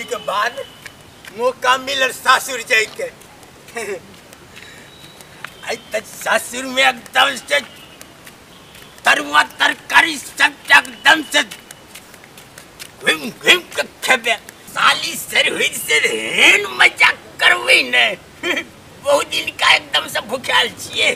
के बाद मौका मिलल सासुर जाय के। आई त सासुर में एकदम से तरुआ तरकारी सब एकदम से घूम घूम के खेबे। साली सर हुई से हेन मजा करबै ने। बहुत दिन का एकदम से भूखाल छिए।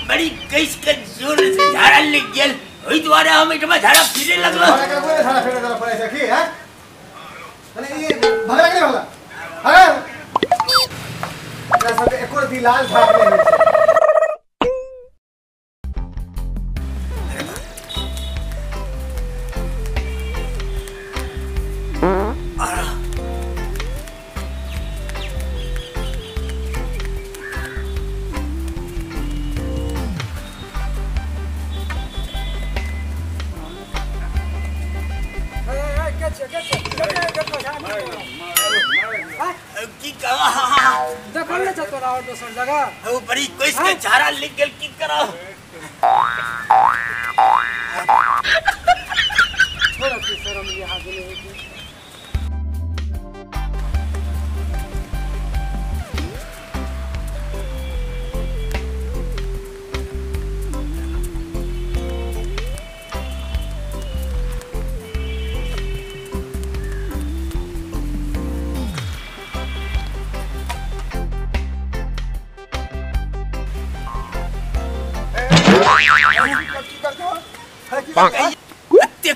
बड़ी कैस के जोर से झाड़ा लग गेल, ओहि दुआरे हम एठमा झाड़ा फिरे लगलो। झाड़ा फिरे झाड़ा पड़ै छै की हैं? अरे ई भगला के भगला अरे एकरा सब एको रति लाल झाड़ नै होइ छै। की कहा देखल नै छ तोरा और दोसर जगह ओ बड़ी कैस के झाड़ा लग गेल की कराओ। छोड़ की शरम यहाँ गेले है की।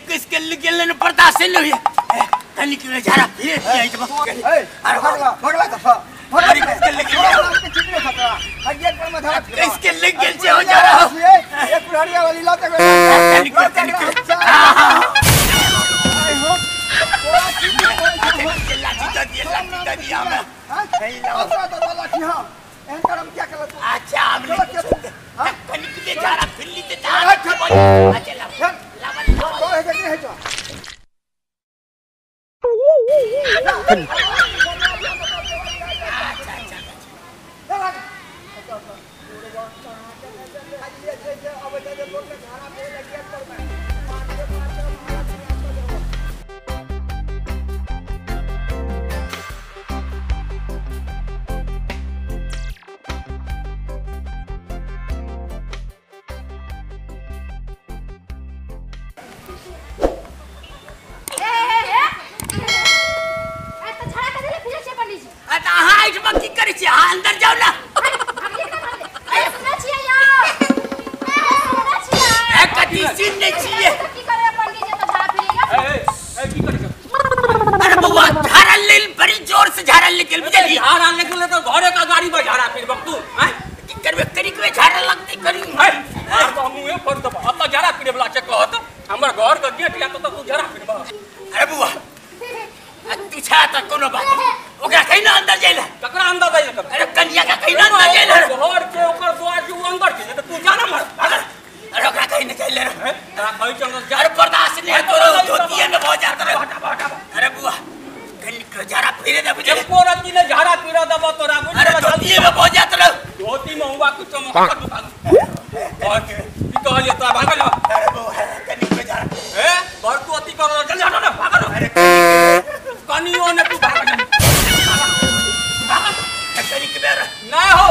किसके गेल ने बर्दाश्त नहीं होय। कनी के झाड़ा फिरे छियै त ए भगला भगला त भगला किसके लग गेल के चिकने खतरा हगियत पर में झाड़ा किसके लग गेल छै हो झाड़ा एक कुल्हाड़िया वाली लाते कनी कनी आई हो तोरा चिकने लाठी the दिया लाठी the दिया हम नहीं लाओ तो लाठी हां एहन करम क्या करत। अच्छा हम कनी के झाड़ा फिर ली ते झाड़ा अच्छा ला तो है कि नहीं है अंदर जाओ ना। अरे बउआ झाड़ा लेल बड़ी जोर से झाड़ा ले गेल बुझली। झाड़ा ले गेल तो घरे का गाड़ी पर झाड़ा फिर बक तू हैं की करबे करी के झाड़ा लगते करी हैं तो मुंहे पर दब अब तो झाड़ा फिरे वाला छै कहत हमर घर के गेट या तो तू झाड़ा फिरबा। अरे बउआ तू छा त कोनो बात ओकरा कहीं ना अंदर जाइला। ककरा अंदर जाइला? अरे कन्या का कहीं ना अंदर जाइला। घर के ओकर द्वार के उ अंदर के त तू जाना मर अरे ओकरा कहीं ना जाइला रे तोरा कहीं चल जा। अरे बर्दाश्त नहीं है तोरो धोतिए में हो जात रे। अरे बुआ कहीं के झाड़ा फिरे दे बुझे एको रति ने झाड़ा फिरा दब तोरा बुझ। अरे धोतिए में हो जात रे। धोती में हुआ कुछ चमक दुकान और की कहलिए तोरा भागल। अरे बुआ कहीं के झाड़ा ए घर तू अति कर चल जा ना भागल। अरे कनियो ने तू भागल भागल कहीं के बेर नहीं हो।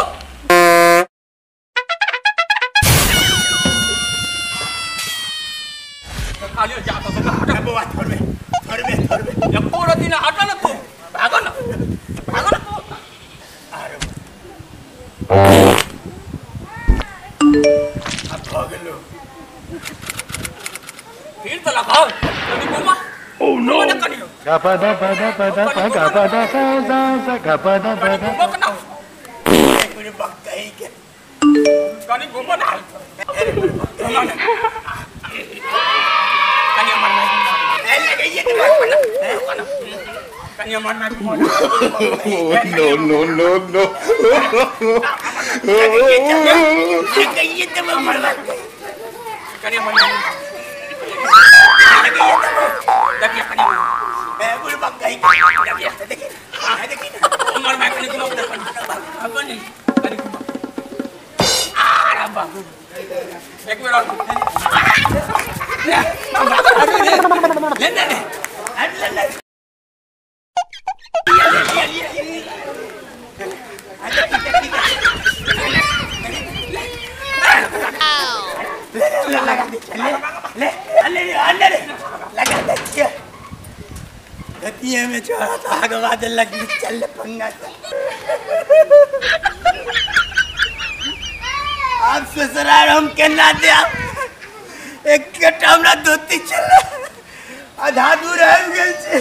खाली जा तो हट बुआ थोड़बे थोड़बे थोड़बे एको रति ने हट ना तू भागल ना भागल ना तू। अरे हेलो फिर तो लगाओ कनी घुमा। Oh no! Ga pa da pa da pa da pa ga pa da sa sa sa ga pa da pa da. कनी घुमा ना कनी मरना कनी मरना। No no no no. कनी मरना देखिए कनी मरना कनी घुमा कनी कनी घुमा। अरे बाबू एक मिनट और ले ले ले ले ले में छोड़ा था भगवा दे लगी चल पंगा। आप ससुराल हम के ना दे एक हमरा धोती चल आधा दूर आबि गेल छै।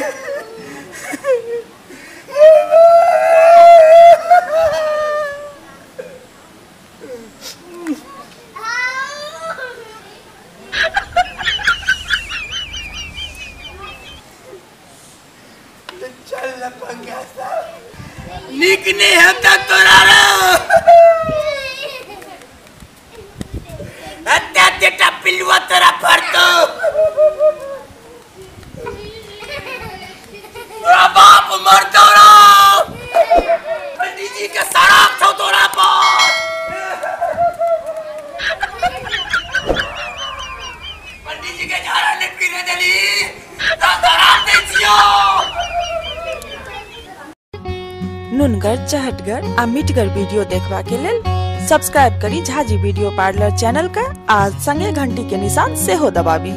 चल पंगा नीक नहीं होता तोरा रे हत्या पिलुआ तोरा फरतो तोरा बाप मरतो रो पंडित जी के शराब छौ तोरा पर। पंडित जी के झाड़ा नहीं पीने देली तो शराब दे छियो। नुनगर चहटगर आ मिठगर वीडियो देखबा के लेल सब्सक्राइब करी झाजी वीडियो पार्लर चैनल का आ संगे घंटी के निशान सेहो दबाबी।